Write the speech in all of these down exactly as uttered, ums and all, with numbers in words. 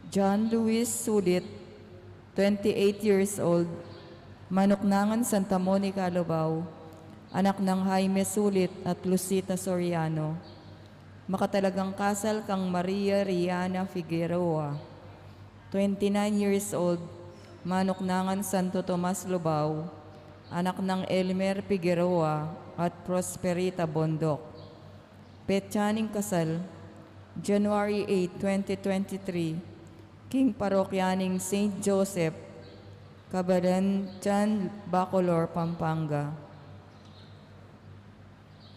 John Luis Sulit, twenty-eight years old, Manuknangan, Santa Monica, Lubao, anak nang Jaime Sulit at Lucita Soriano. Makatalagang kasal kang Maria Riana Figueroa, twenty-nine years old, Manuknangan, Santo Tomas, Lubao, anak nang Elmer Figueroa at Prosperita Bondoc. Petsa ning kasal, January eight, twenty twenty-three, king parokya ning Saint Joseph, Cabalanzan, Bacolor, Pampanga.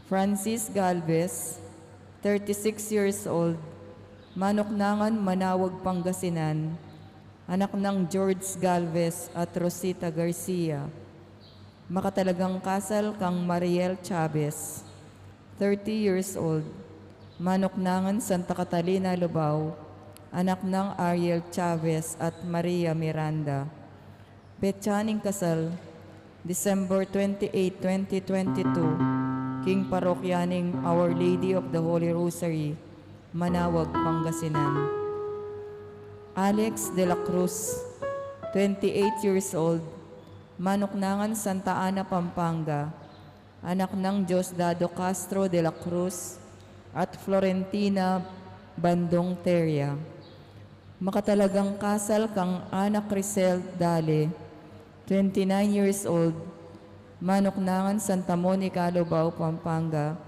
Francis Galvez, thirty-six years old, Manuknangan, Manaoag, Pangasinan, anak nang George Galvez at Rosita Garcia. Makatalagang kasal kang Mariel Chavez, thirty years old, Manuknangan, Santa Catalina, Lubao, anak nang Ariel Chavez at Maria Miranda. Petsa ning kasal, December twenty-eight, twenty twenty-two, king parokya ning Our Lady of the Holy Rosary, Manaoag, Pangasinan. Alex de la Cruz, twenty-eight years old, Manuknangan, Santa Ana, Pampanga, anak nang Diosdado Castro de la Cruz at Florentina Bandong Teria. Makatalagang kasal kang Ana Crisel Dale, twenty-nine years old, Manuknangan, Santa Monica, Lubao, Pampanga,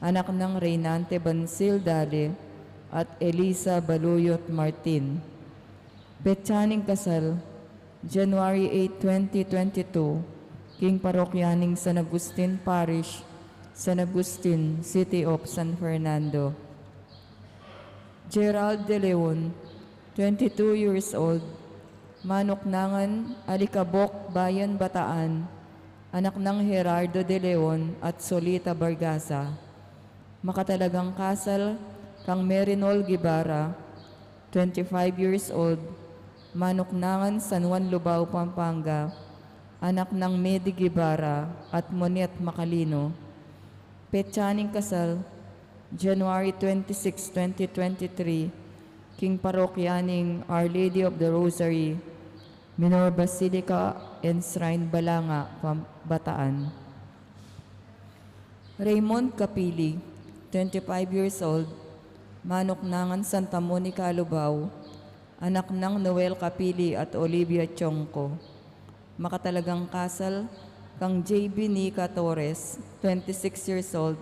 anak nang Reynante Bansil Dale at Elisa Baluyot Martin. Petsa ning kasal, January eight, twenty twenty-two, king parokya ning San Agustin Parish, San Agustin, City of San Fernando. Gerald de Leon, twenty-two years old, Manuknangan, Alikabok, Bayan, Bataan, anak nang Gerardo de Leon at Solita Bargaza. Makatalagang kasal kang Merinol Guevara, twenty-five years old, Manuknangan, San Juan, Lubao, Pampanga, anak nang Medi Guevara at Monet Macalino. Petsa ning kasal, January twenty-six, twenty twenty-three, king parokya ning Our Lady of the Rosary, Minor Basilica and Shrine, Balanga, Pam-, Bataan. Raymond Capili, twenty-five years old, manuknangan Santa Monica, Lubao, anak nang Noel Capili at Olivia Chongco. Makatalagang kasal kang J B Nica Torres, twenty-six years old,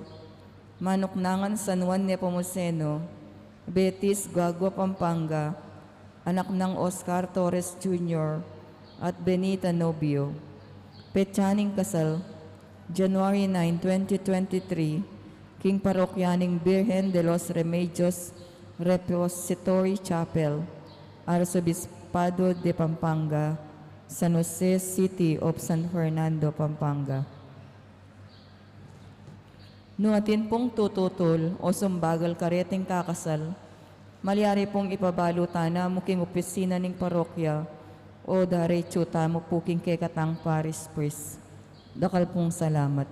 manuknangan San Juan Nepomuceno, Betis, Guagua, Pampanga, anak nang Oscar Torres Junior at Benita Nobio. Petsa ning kasal, January nine, twenty twenty-three, king parokya ning Birhen de los Remedios Repository Chapel, Arsobispado de Pampanga, San Jose City of San Fernando, Pampanga. Nu atin pung tututul o sumbagal kareting kakasal, malyari pung ipabalu tana mu king opisina ning parokya o daretsu tamu pu king kekatang parish priest. Dakal pung salamat.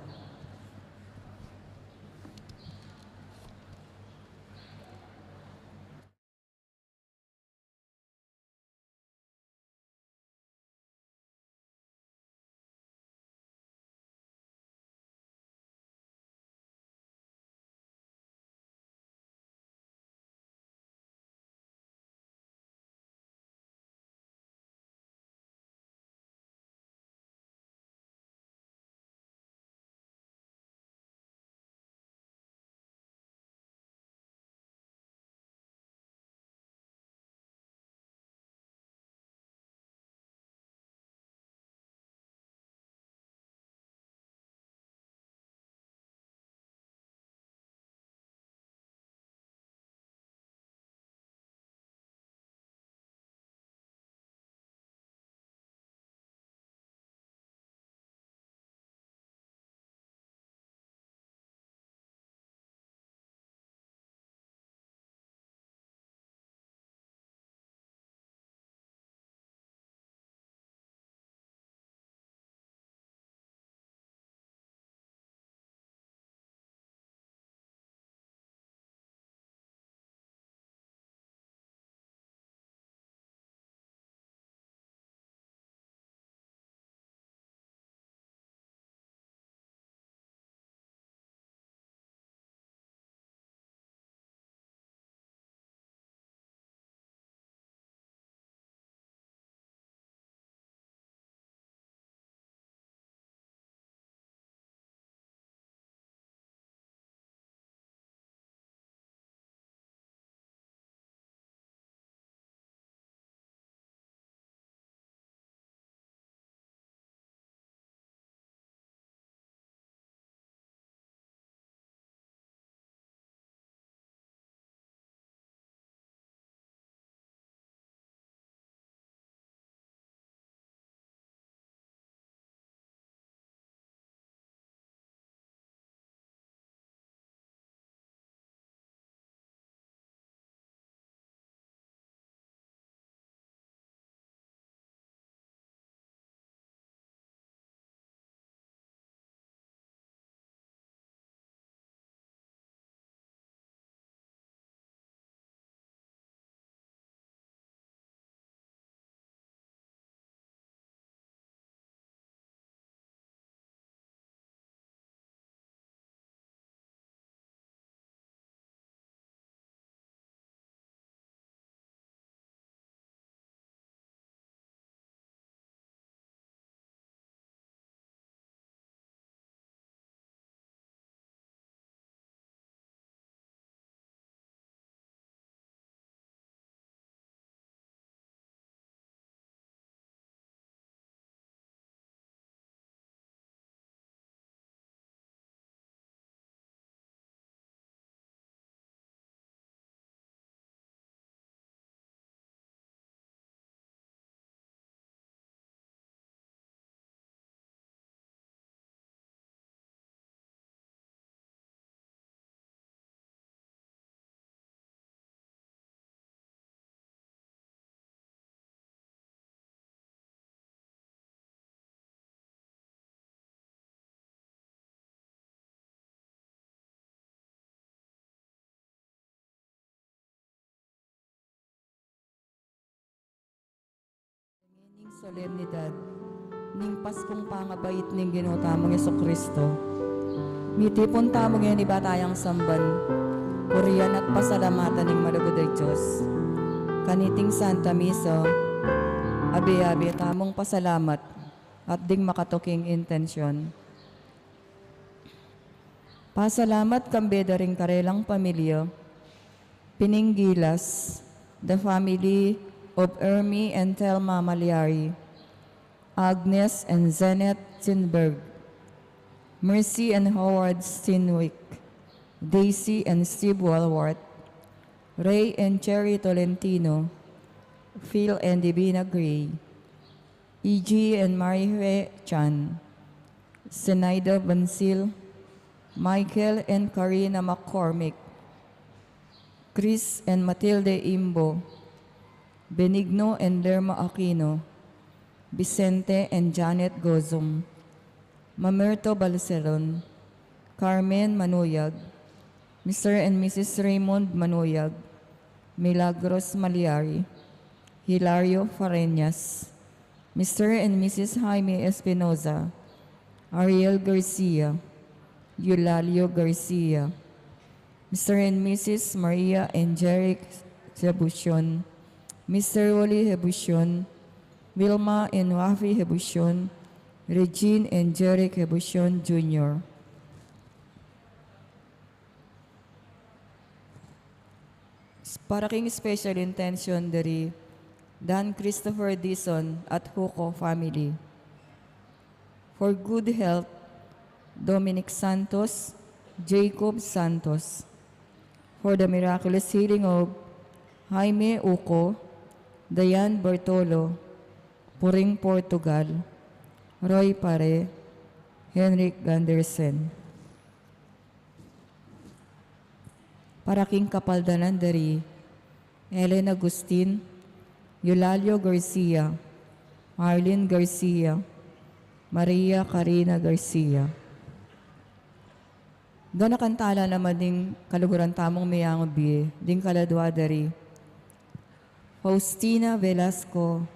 Solemnidad ning Paskung pangabait ning Ginu tamung Jesucristo. Mitipun tamu ngeni ibat tayang samban, purian at pasalamatan ing malugud a Dios. Kaniting Santa Misa, abe-abe tamung pasalamat at ding makatuking intensyon. Pasalamat kambe da ring karelang pamilya, Pininggilas, the family of Ermi and Thelma Maliari, Agnes and Zenet Tinberg, Mercy and Howard Steenwick, Daisy and Steve Walworth, Ray and Cherry Tolentino, Phil and Divina Gray, E G and Marife Chan, Zenaida Bansil, Michael and Karina McCormick, Chris and Matilde Imbo, Benigno and Lerma Aquino, Vicente and Janet Gozum, Mamerto Balseron, Carmen Manuyag, Mister and Missus Raymond Manuyag, Milagros Maliari, Hilario Fareñas, Mister and Missus Jaime Espinoza, Ariel Garcia, Eulalio Garcia, Mister and Missus Maria and Jeric Hebucion, Mister Wally Hebucion, Wilma and Wafi Hebucion, Regine and Jeric Hebucion Junior Para king special intention dari Dan Christopher Dizon at Huco family. For good health, Dominic Santos, Jacob Santos. For the miraculous healing of Jaime Uco, Diane Bertolo, Puring Portugal, Roy Pare, Henrik Gandersen. Para king kapaldanan dari Ellen Agustin, Eulalio Garcia, Marlene Garcia, Maria Karina Garcia. Ganakan tala naman ding kaluguran tamung miyangubie, ding kaladua dari Faustina Velasco,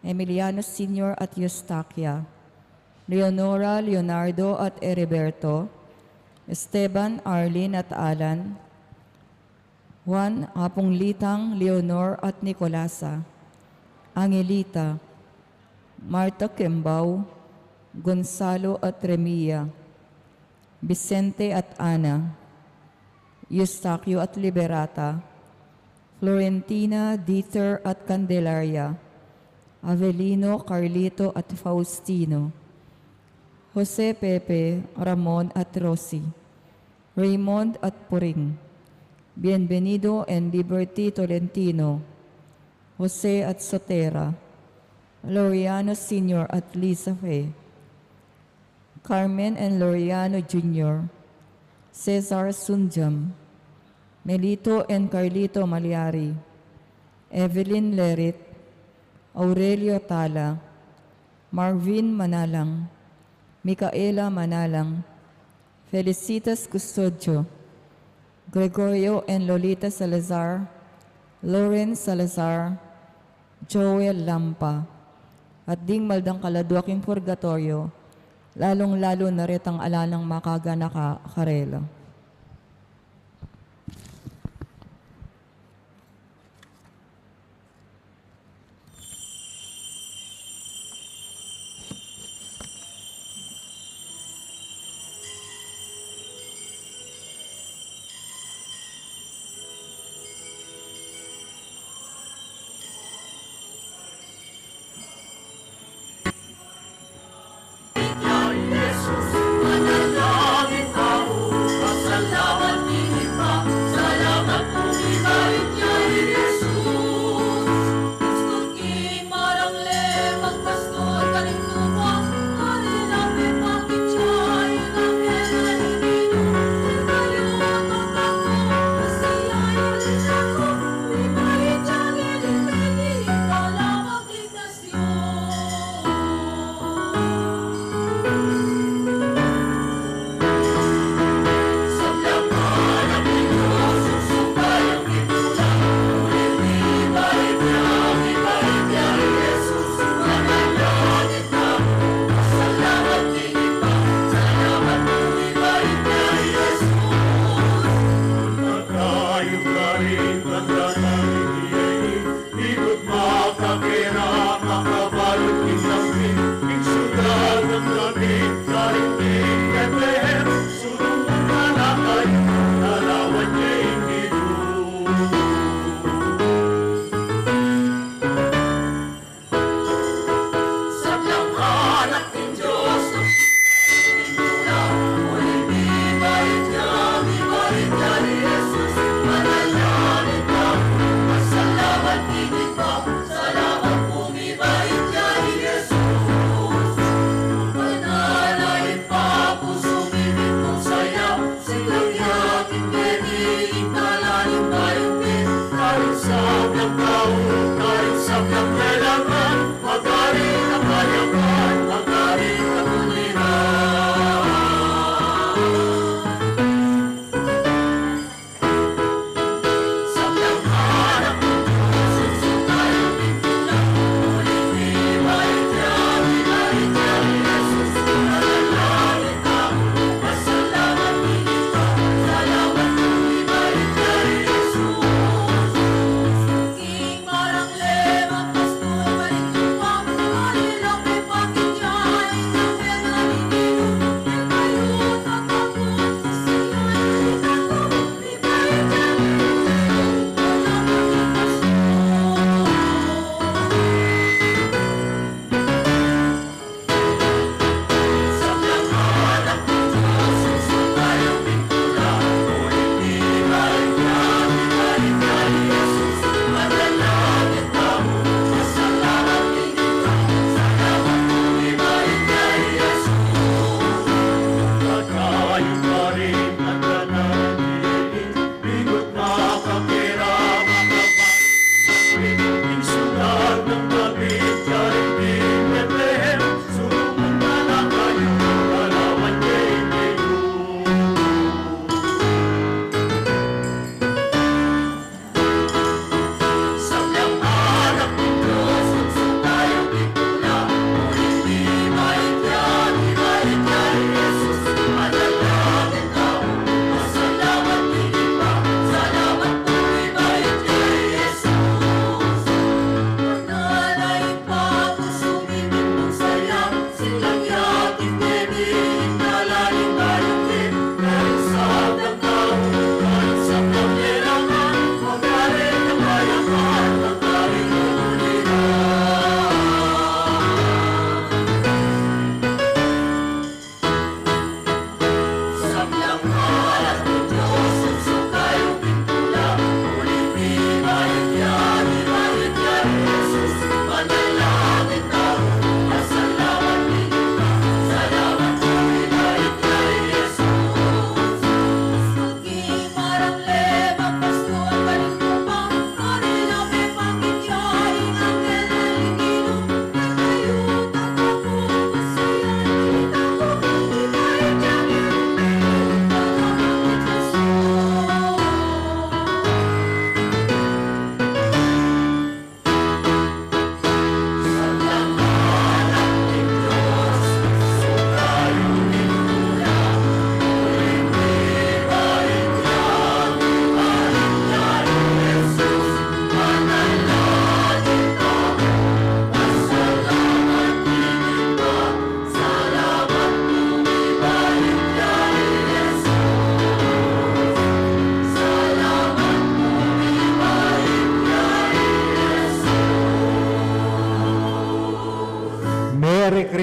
Emiliano Senior at Eustaquia, Leonora, Leonardo at Heriberto, Esteban, Arlene at Alan, Juan, Apung Litang, Leonor at Nicolasa, Angelita, Marta Kembao, Gonzalo at Remia, Vicente at Ana, Eustaquio at Liberata, Florentina, Dieter at Candelaria, Avelino, Carlito at Faustino, Jose, Pepe, Ramon at Rosie, Raymond at Puring, Bienvenido and Liberty Tolentino, Jose at Sotera, Laureano Senior at Lisa Fe, Carmen and Laureano Junior, Cesar Sunjam, Melito and Carlito Maliari, Evelyn Lerit, Aurelio Tala, Marvin Manalang, Micaela Manalang, Felicitas Custodio, Gregorio and Lolita Salazar, Lawrence Salazar, Joel Lampa, at ding maldang kaladua king purgatorio, lalung-lalu na retang ala nang makaganaka karela.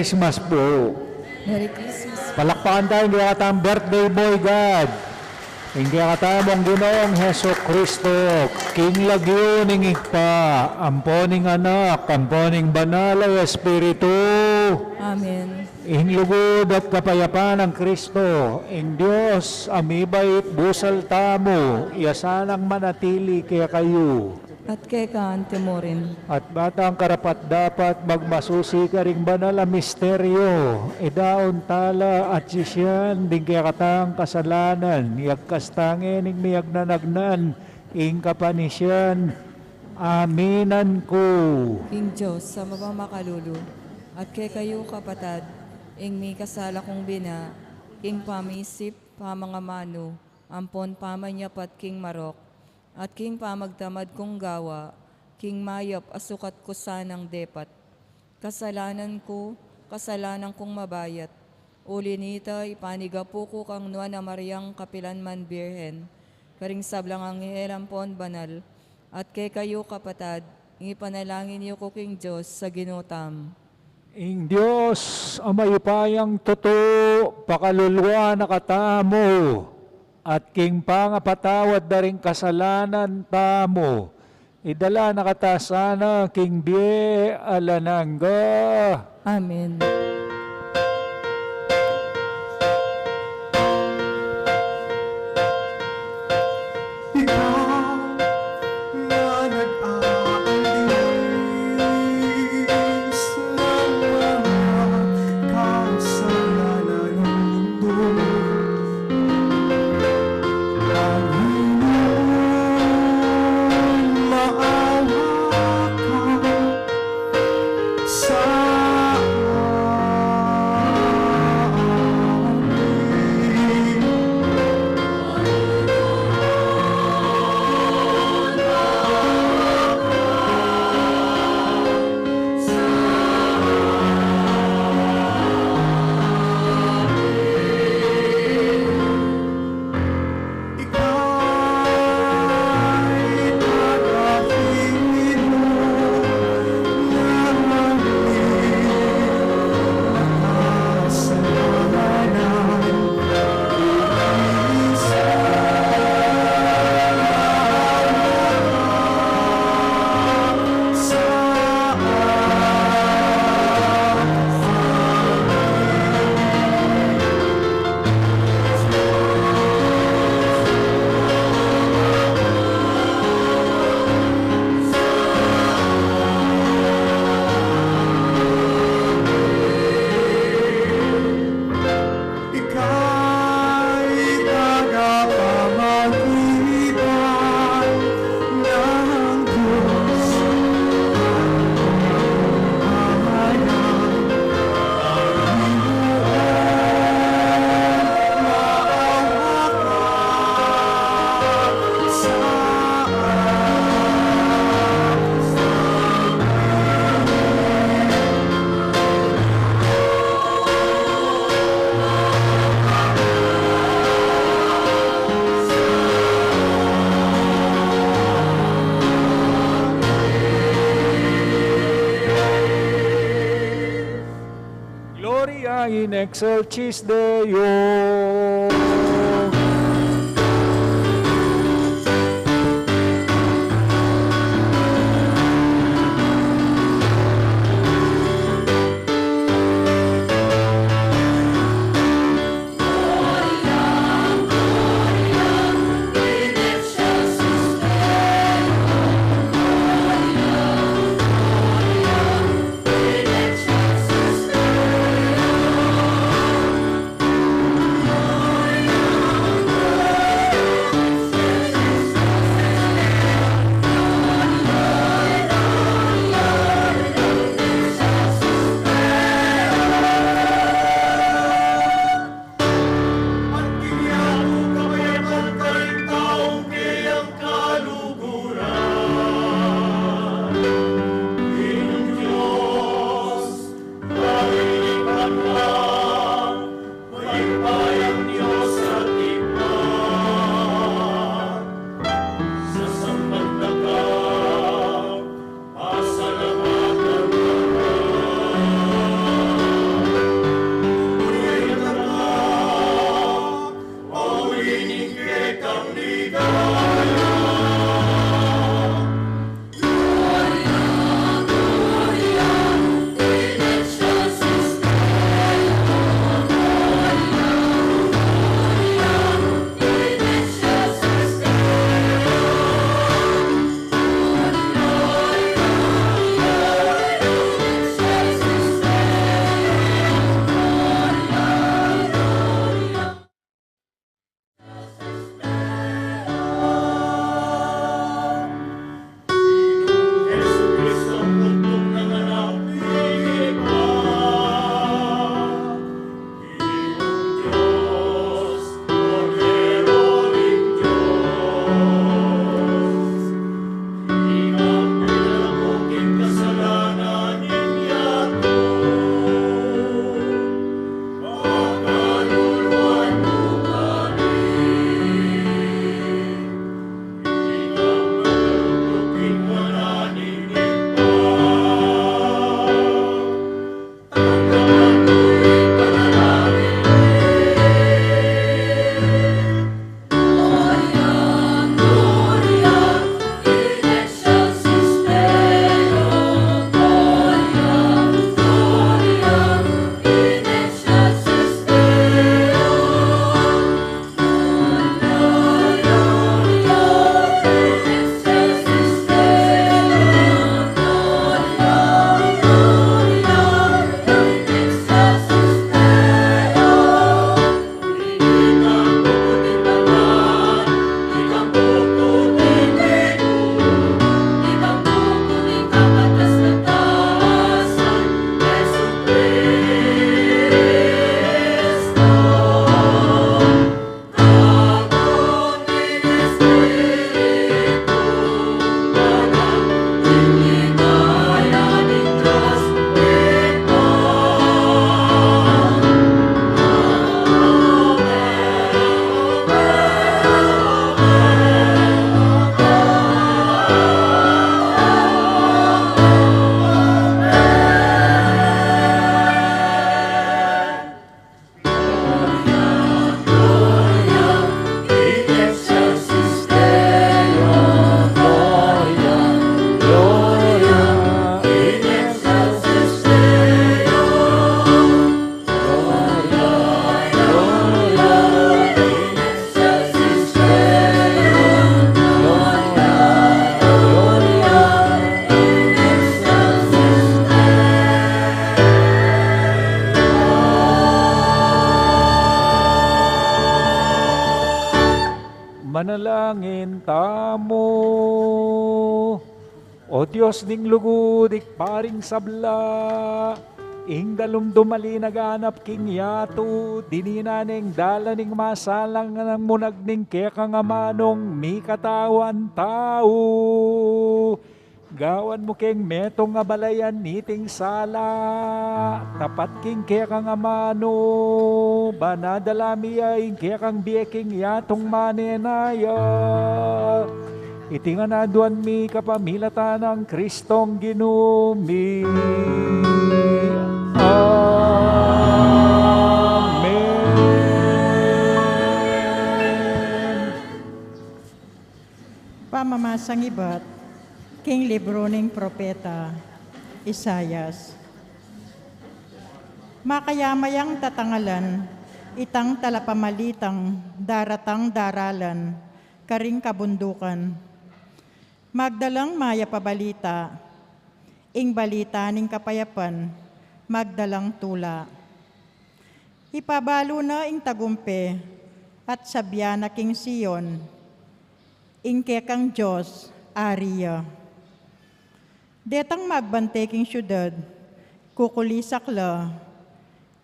Christmas po. Merry Christmas. Palakpakan taya ing kekatang birthday boy God. Ing kekatamung Ginoong Jesucristo, king lagyu ning Ibpa, ampo ning Anak, ampo ning Banal a Espiritu. Amen. Ing lugud at kapayapan nang Kristo, ing Dios a mibait busal tamu, iya sanang manatili kekayu. At keka anti mu rin. At ba tang karapat-dapat magmasusi karing banal a misteryo, idaun tala at sisian ding kekatang kasalanan, yagkas tang ning miyagnanagnan ing kapanisian. Aminan ku. King Dios a mapamakalulu, at kekayu kapatad, ing mikasala kung bina, king pamisip, pamangamanu, ampon pamanyapat king marok, at king pamagtamad kung gawa, king mayap a sukat ku sanang depat. Kasalanan ku, kasalanan kung mabayat. Uli nita, ipanigapu ku kang Nuan a Mariang kapilan man Birhen, karing sablang anghel ampon banal, at kekayu kapatad, ing ipanalangin yu ku king Dios a Ginu tamu. Ing Dios a mayupayang tutu, pakaluluan na katamu, at king pangapatawad da ring kasalanan tamu, idala na kata sana king bie alang angga. Amen. Ikaw na nag-aalis ng mga kasalanan ng mundo. Panginoon, maawa ka sa amin. Ika'y tagapamagitan ng Diyos at ng mga mamayan. Gloria in excelsis Deo. Manalangin tamu. O Dios ning lugud, Ibpa ring sabla, ing dalum dumali naganap king yatu, dininan ne ing dalan ning masalang nang munag ning kekang amanung mikatawan tau. Gawan mu keng metung a balayan niting sala, tapat king kekang amanu, ban adala mi ya ing kekang bie king yatung manenaya. Iti ngan aduan mi kapamilatan nang Kristong Ginu mi. Amen. Pamamasang ibat king libru ning propeta Isaias. Makayamayang tatangalan itang talapamalitang daratang daralan karing kabundukan. Magdalang mayap a balita, ing balita ning kapayapan, magdalang tula. Ipabalu na ing tagumpe at sabian na king Sion, ing kekang Dios, Ari ya. Detang magbante king siudad, kukulisak la,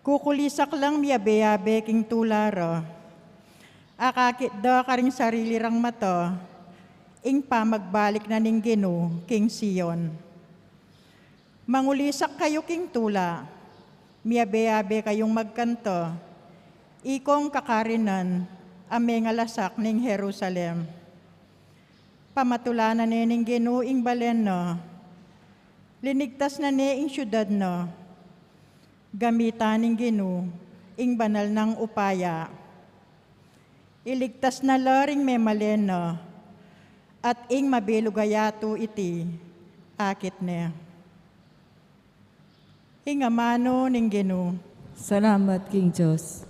kukulisak lang miyabe-yabe king tula ra. Akakit da karing sarili rang mata ing pamagbalik na ning Ginu king Sion. Mangulisak kayu king tula, miyabe-yabe kayung magkanta, ikong kakarinan a mengalasak ning Jerusalem. Pamatula na ne ning Ginu ing balen na, linigtas na ne ing siudad na. Gamitan ning Ginu ing banal nang upaya. Iligtas na la ring memalen na, at ing mabilug a yatu iti akit ne. Ing amanu ning Ginu. Salamat king Dios.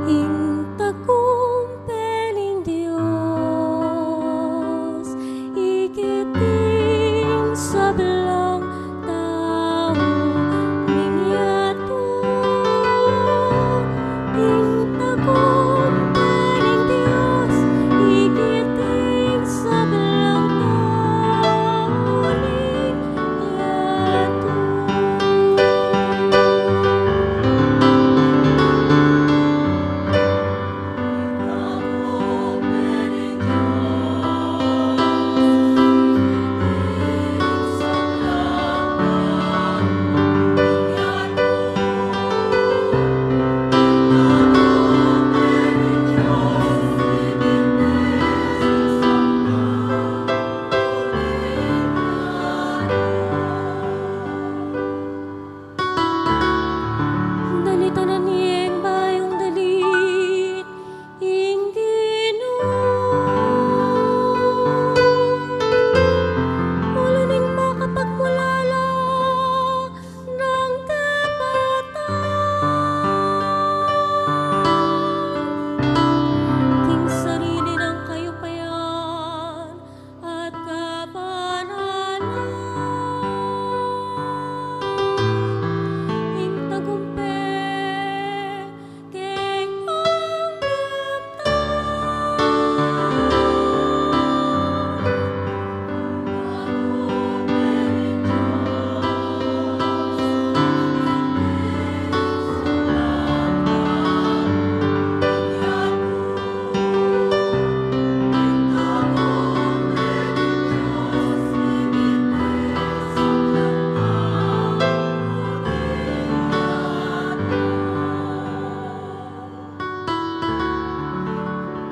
Ing tagumpe ning Dios, ikit ing sablang tau ning yatu. Ing tagumpe ning Dios, ikit ing sablang tau ning yatu. Danitanan yeng bayung dalit ing Ginu, ulu ning makapagmulala nang kapatad, king sarili nang kayupayan at kabanalan. Ing tagumpe keng pamamtan.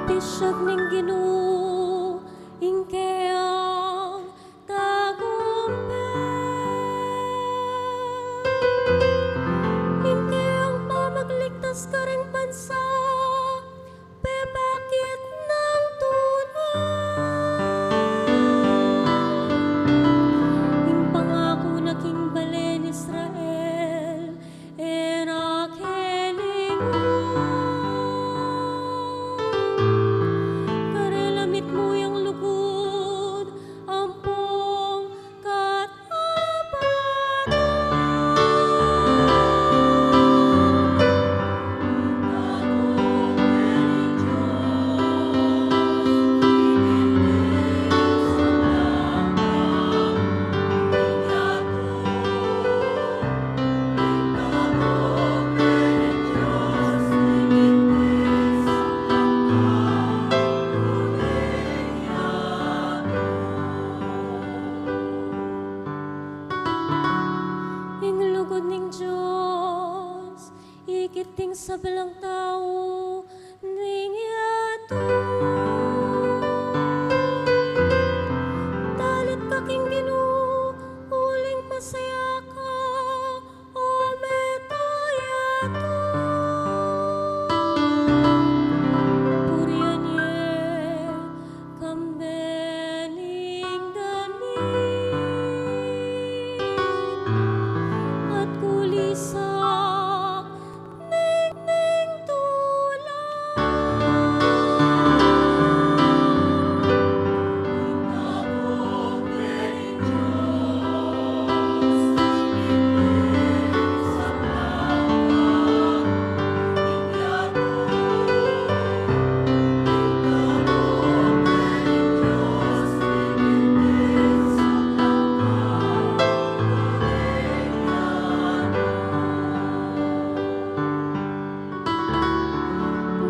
Pisyag ning Ginu ing keyang tagumpe. Balang tau ning yatu. Dalit ka king Ginu uling masaya ka, o mete yatu. Purian ye kambe ning dalit at kulisak ning, ning tula.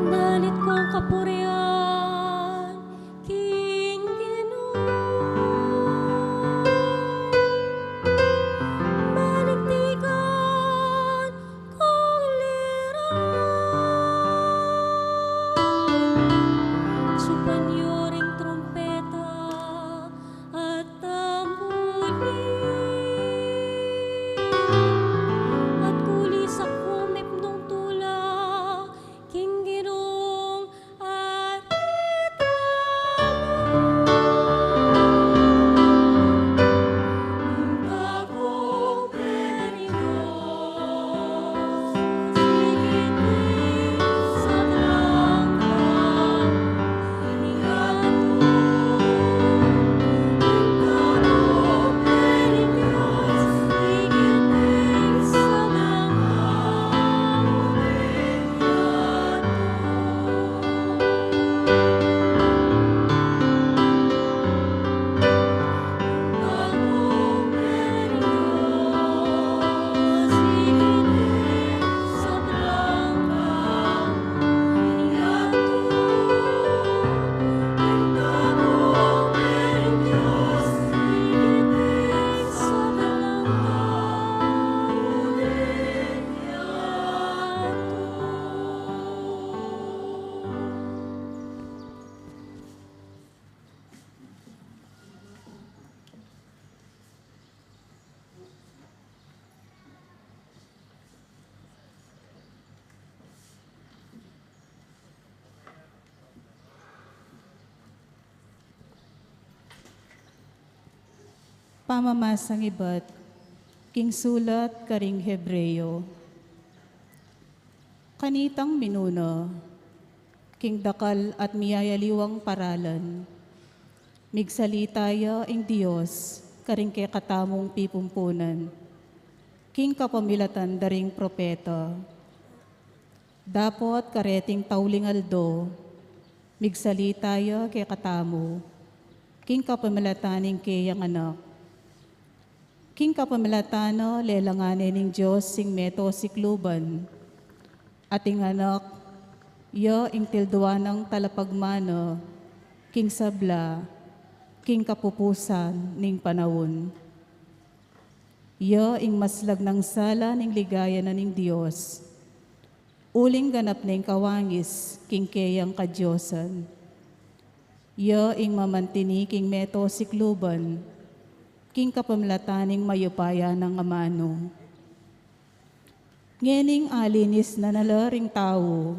Dalit kong kapurian king Ginu. Baliktigan kong lira. Tsupan yu ring trumpeta at tambuli. At kulisak kumipnung tula king Ginung arit tamu. Pamamasang ibat king sulat karing Hebreo. Kanitang minuna, king dakal at miyayaliwang paralan, migsalita ya ing Dios karing kekatamung pipumpunan king kapamilatan da ring propeta. Dapot kareting tauling aldo, migsalita ya kekatamu king kapamilatan ning keyang Anak. King kapamilatan na lelangan ne ning Dios ing meto sikluban, at ing Anak ya ing tilduan nang talapagmana king sabla, king kapupusan ning panaun. Ya ing maslag nang sala ning ligaya na ning Dios, uling ganap neng kawangis king keyang kadiosan. Ya ing mamantini king meto sikluban king kapamilatan ning mayupaya nang amanu. Ngening alinis na na la ring tau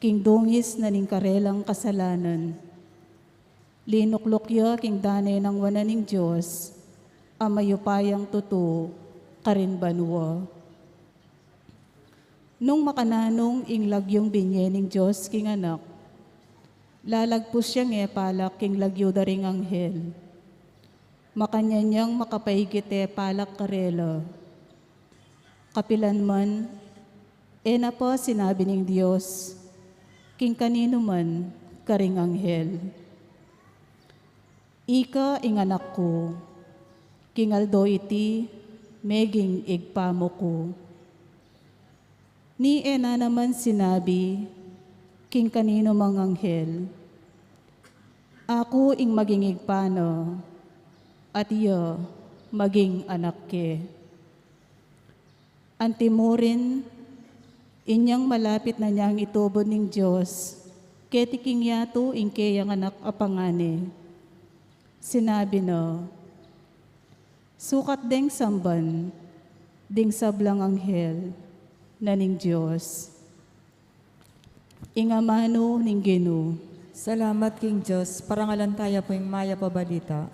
king dungis na ning karelang kasalanan, linukluk ya king dane nang wanan ning Dios a mayupayang tutu karin banua. Nung makananung ing lagyung binye ning Dios king Anak, lalagpus ya nge palak king lagyu da ring anghel. Makanyan yang makapaigit e palak karela. Kapilan man, e na pa sinabi ning Dios king kaninu man karing anghel, "Ika ing Anak ku, king aldo iti meging Ibpa mu ku." Ni e na naman sinabi king kaninu mang anghel, "Aku ing maging Ibpa na, at iya maging Anak ke." Antimurin, Inyang malapit na neng itubud ning Dios keti king yatu ing keyang anak a pangane. Sinabi na, sukat deng samban ding sablang anghel na ning Dios. Ing amanu ning Ginu. Salamat king Dios. Parangalan taya pu ing mayap a balita.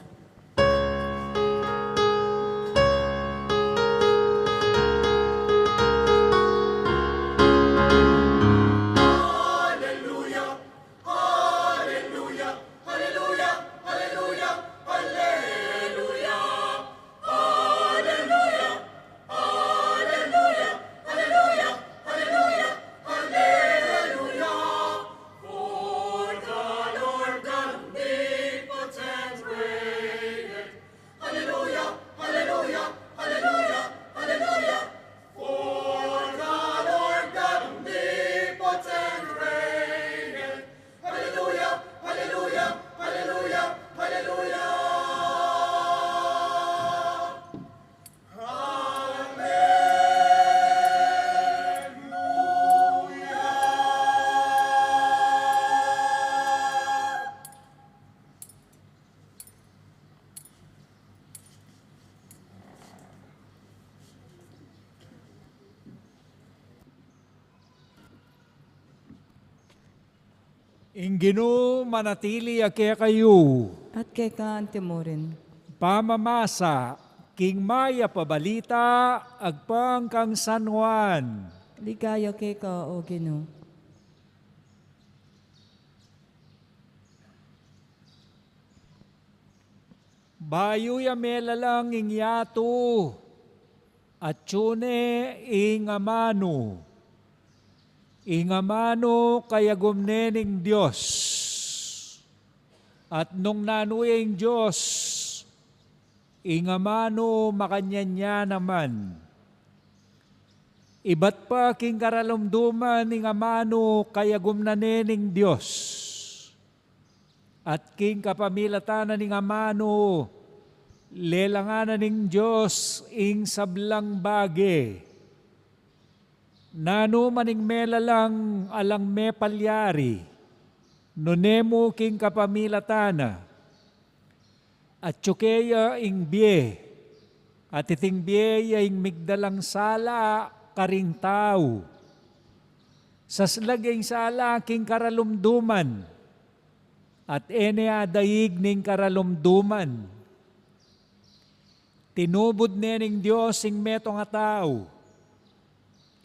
Ing Ginu manatili ya kekayu. At keka antimurin. Pamamasa king mayap a balita agpang kang San Juan. Ligaya keka, O Ginu. Bayu ya melalang ing yatu, atyu ne ing amanu. Ing amanu kayagum ne ning Dios. At nung nanu ya ing Dios, ing amanu makanyan ya naman. Ibat pa king karalumduman ing amanu kayagum na ne ning Dios. At king kapamilatan na ning amanu, lelangan na ning Dios ing sablang bage. Nanu man ing melalang alang mepalyari, nune mu king kapamilatan na. Atyu keya ing bie, at iting bie ya ing migdalang sala karing tau. Saslag ya ing sala king karalumduman, at e ne adaig ning karalumduman. Tinubud ne ning Dios ing metung a tau,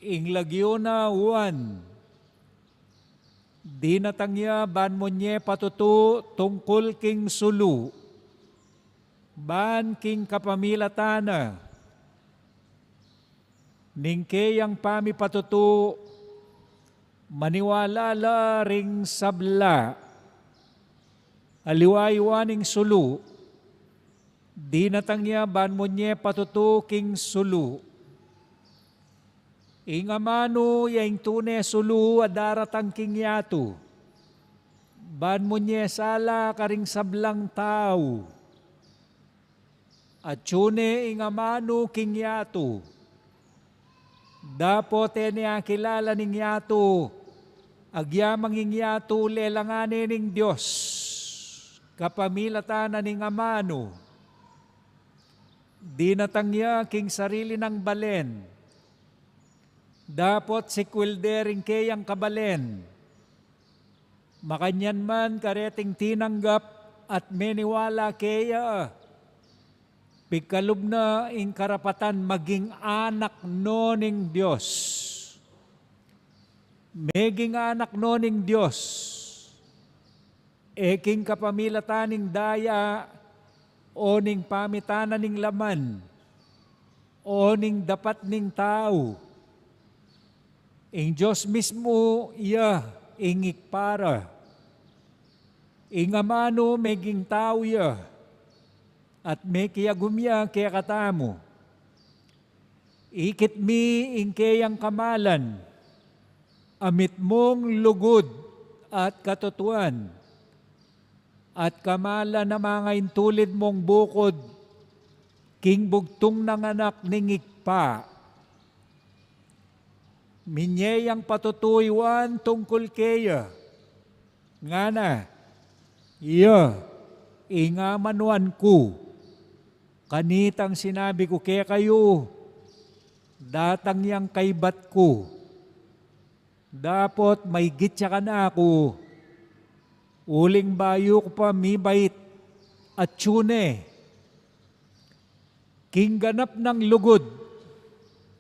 ing lagyu na Juan. Dinatang ya ban munye patutu tungkul king sulu, ban king kapamilatan na ning keyang pamipatutu, maniwala la ring sabla. Aliwa i Juan ing sulu, dinatang ya ban munye patutu king sulu. Ing amanu ya ing tune sulu a daratang king yatu, ban munye sala karing sablang tau. Atyu ne ing amanu king yatu. Dapot e ne akilala ning yatu, agyamang ing yatu lelangan ne ning Dios, kapamilatan na ning amanu. Dinatang ya king sarili nang balen. Dapot sikwil de ring keyang kabalen. Makanyan man kareting tinanggap at meniwala keya, pigkalub na ing karapatan maging anak no ning Dios. Meging anak no ning Dios, e king kapamilatan ning daya, o ning pamitan na ning laman, o ning dapat ning tau. Ing Dios mismu ya ing Ibpa ra. Ing amanu meging tau ya, at mekiagum ya kekatamu. Ikit mi ing keyang kamalan, a mitmung lugud at katutuan, at kamalan a mangaintulid mung bukud king bugtung nang anak ning Ibpa. Minye yang patutuyuan tungkul keya. Ngana, iya ing amanuan ku. Kanitang sinabi ku kekayu, datang yang kaybat ku. Dapot maigit ya kanaku, uling bayu ku pa mibait, atyu ne. King ganap nang lugud,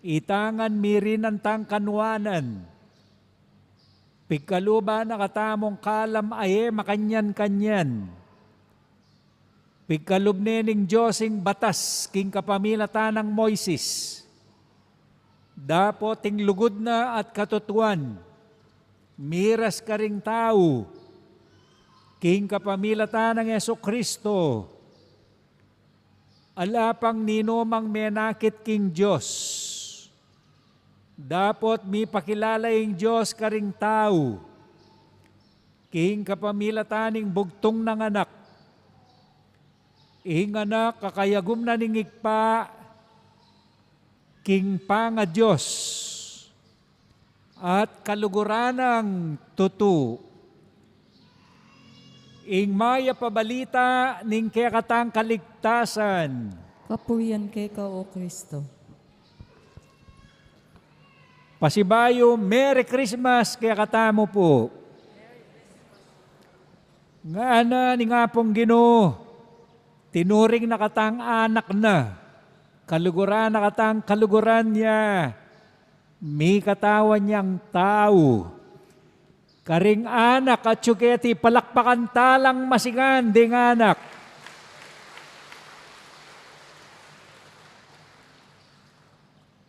ita ngan mirinan tang kanuanan. Pigkaluban na katamung kalam a e makanyan-kanyan. Pigkalub ne ning Dios ing batas king kapamilatan nang Moises. Dapot ing lugud na at katutuan, miras karing tau, king kapamilatan nang Jesu Cristo. Ala pang ninumang menakit king Dios. Dapot mipakilala ing Dios karing tau, king kapamilatan ning bugtung nang Anak. Ing Anak a kayagum na ning Ibpa, king pangaDios at kaluguran nang tutu. Ing mayap a balita ning kekatang kaligtasan. Kapurian keka, O Kristo. Pasibayu, Merry Christmas kekatamu pu. Ngana ning Apung Ginu, tinuring na katang anak na, kaluguran na katang kaluguran ya, mikatawan yang tau. Karing anak, atyu keti palakpakan talang masigan ding anak.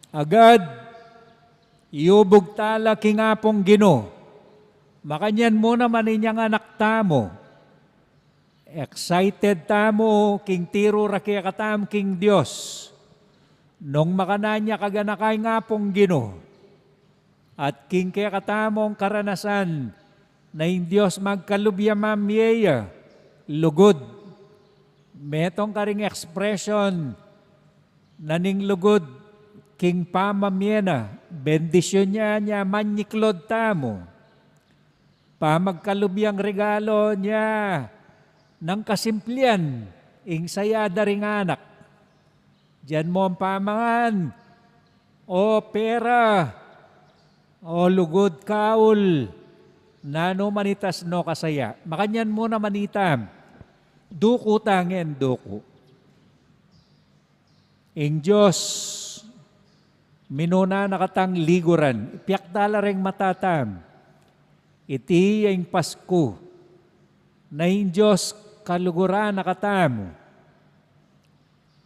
Agad, iubug tala king Apung Ginu. Makanyan mu naman inyang anak tamu. Excited tamu king tiru ra kekatamu king Dios. Nung makanyan ya kaganaka ing Apung Ginu. At king kekatamung karanasan, na ing Dios magkalub ya mamie ya, lugud. Metung karing expression na ning lugud king pamamie na, bendisyun ya, nya manyiklud tamu. Pamagkalub yang regalo nya, nang kasimplian, ing saya da ring anak. Dian mu pamangan, o pera, o lugud, kaul, nanu man itas no kasaya. Makanyan mu naman ita, duku ta ngan duku. Ing Dios, minuna na katang liguran, ipiakta la reng mata tamu. Iti ya ing Pasku, na ing Dios kaluguran na katamu.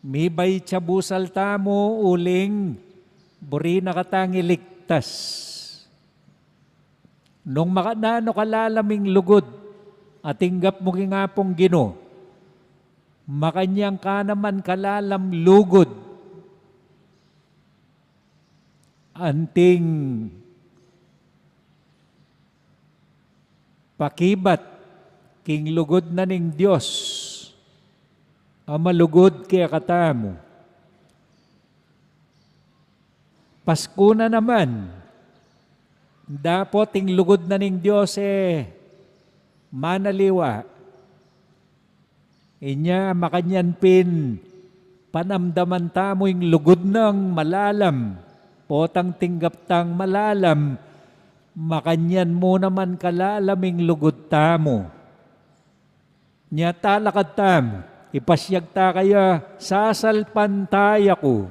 Mibait ya busal tamu uling buri na katang iligtas. Nung makananu kalalam ing lugud a tinggap mu king Apung Ginu, makanyan ka naman kalalam lugud. Anting pakibat king lugud na ning Dios a malugud kekatamu. Pasku na naman, dapot ing lugud na ning Dios e manaliwa. Inya makanyan pin panamdaman tamu ing lugud nang malalam, potang tinggap tang malalam, makanyan mu naman kalalam ing lugud tamu. Nya talakad tamu, ipasyag ta kaya, sasalpantaya ku.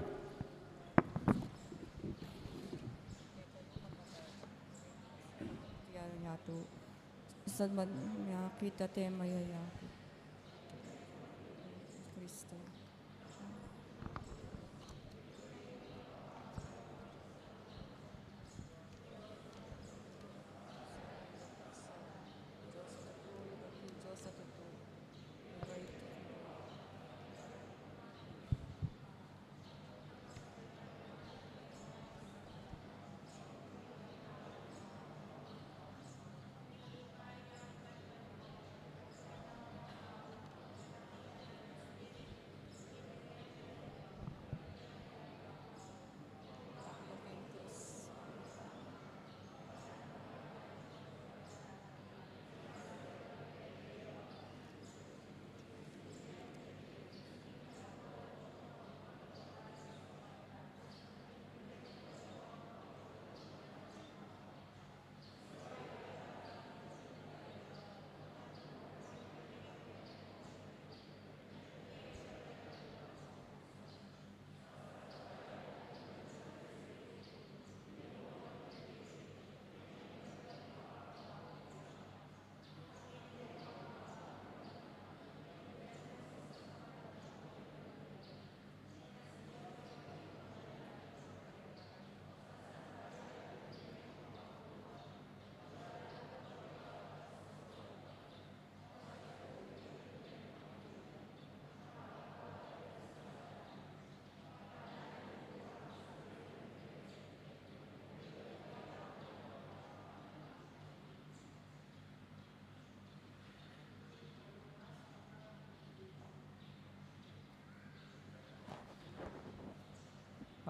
Yan nga tu. Sa man niya kita te mayayakit. Kristo.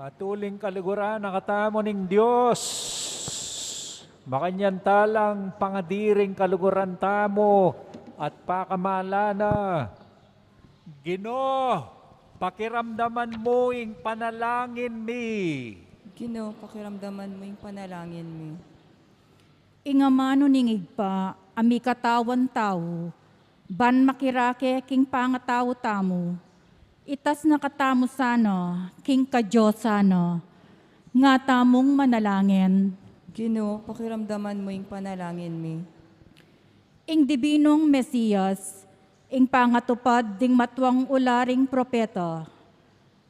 Patuling kaluguran na katamu ning Dios. Makanyan talang pangadiring kaluguran tamu at pakamalan na. Ginu, pakiramdaman mu ing panalangin mi. Ginu, pakiramdaman mu ing panalangin mi. Ing amanu ning Ibpa, a mikatawan tau, ban makirake king pangatau tamu, itas na katamu sana king kadiosan na. Nga tamung manalangin. Ginu, pakiramdaman mu ing panalangin mi. Ing dibinung Mesias, ing pangatupad ding matuang ula ring propeta,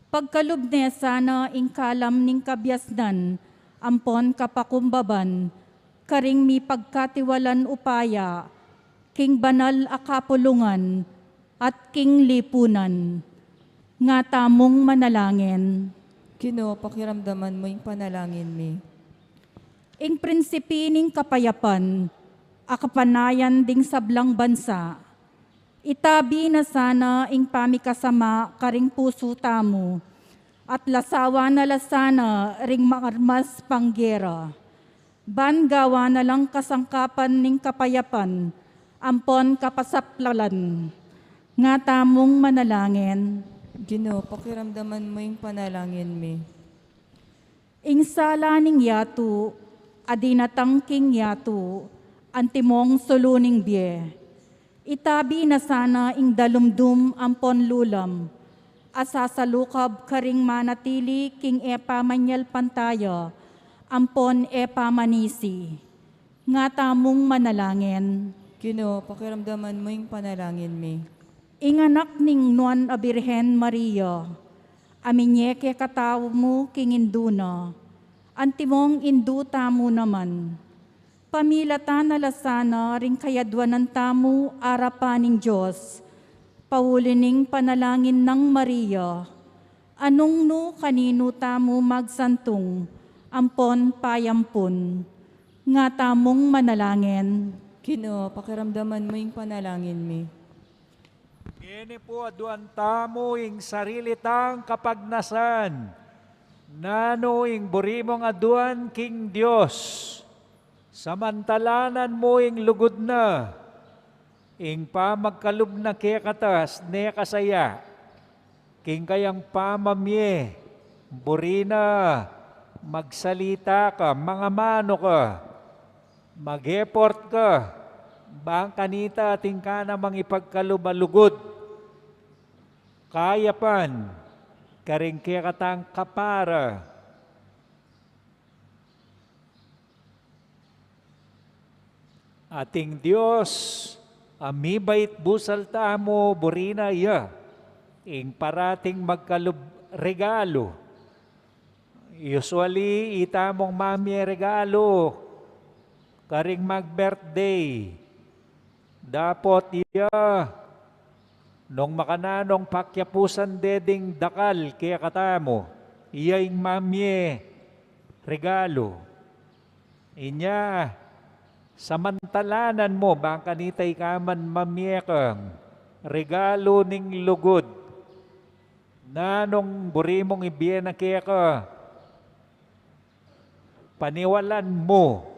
pagkalub ne sana ing kalam ning kabiasnan ampon kapakumbaban karing mipagkatiwalan upaya king banal a kapulungan at king lipunan. Nga tamung manalangin. Ginu, pakiramdaman mu ing panalangin mi. Ing prinsipi ning kapayapan a kapanayan ding sablang bansa, itabi na sana ing pamikasama karing pusu tamu, at lasawan na la sana ring maarmas panggera. Ban gawa na lang kasangkapan ning kapayapan ampon kapasaplalan. Nga tamung manalangin. Ginu, pakiramdaman mu ing panalangin mi. Ing sala ning yatu, a dinatang king yatu, antimong sulu ning bie. Itabi na sana ing dalumdum ampon lulam, a sasalukab karing manatili king e pamanyalpantaya ampon e pamanisi. Nga tamung manalangin. Ginu, pakiramdaman mu ing panalangin mi. Ing anak ning Nuan a Birhen Maria, a minye kekatamu king indu na, antimong indu tamu naman. Pamilatan na la sana ring kayadwanan tamu arapan ning Dios, pauli ning panalangin nang Maria, a nung nu kaninu tamu magsantung ampon payampun. Nga tamung manalangin. Ginu, pakiramdaman mu ing panalangin mi. Ngeni pu, aduan tamu ing sarili tang kapagnasan. Nanu ing buri mung aduan king Dios? Samantalanan mu ing lugud na, ing pamagkalub na kekata, as ne kasaya king kayang pamamie, buri na, magsalita ka, mangamanu ka, mag-effort ka, bang kanita atin ka namang ipagkalub a lugud, kayapan, karing kekatang kapara. Ating Dios, a mibait busal tamu, buri na ya ing parating magkalub regalu. Usually, itamung mamie regalu karing mag-birthday. Dapot iya, nung makananung pakiapusan de ding dakal kekatamu, iya ing mamie regalu. Inya, samantalanan mu, bang kanita ika man mamie kang regalu ning lugud. Nanung buri mung ibie na keka, paniwalan mu.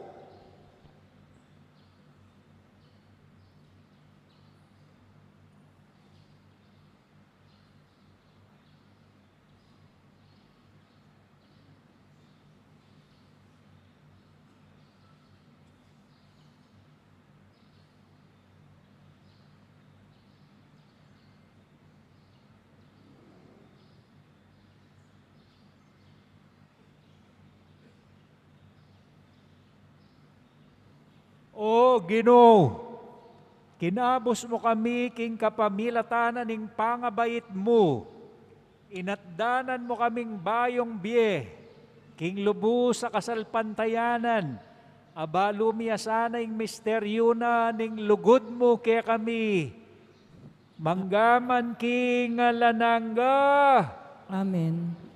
O Ginu, kinabus mu kami king kapamilatan na ning pangabait mu. Inatdanan mu kaming bayung bie king lubus a kasalpantayanan, a balu mi asanang misteryu na ning lugud mu kekami. Mangga man king alang angga. Amen.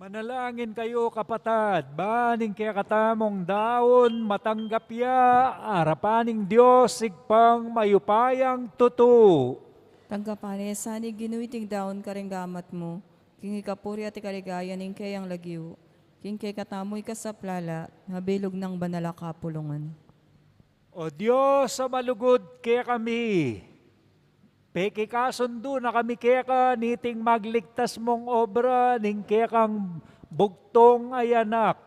Manalangin kayu, kapatad, ban ing kekatamung daun matanggap ya arapan ning Dios Ibpang mayupayang tutu. Tanggapan na sa ning Ginu iting daun karing gamat mu, king ikapuri at ikaligaya ning keyang lagyu, king kekatamu ikasaplala, mabilug nang banal a kapulungan. O Dios a malugud kekami, pekikasundu na kami keka niting magligtas mung obra ning kekang bugtung a Anak.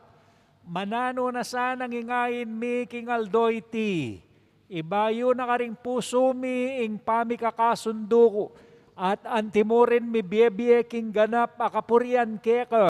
Mananu na sanang ingain mi king aldo iti, ibayu na karing pusu mi ing pamikakasundu, at antimurin mi biebie king ganap a kapurian keka.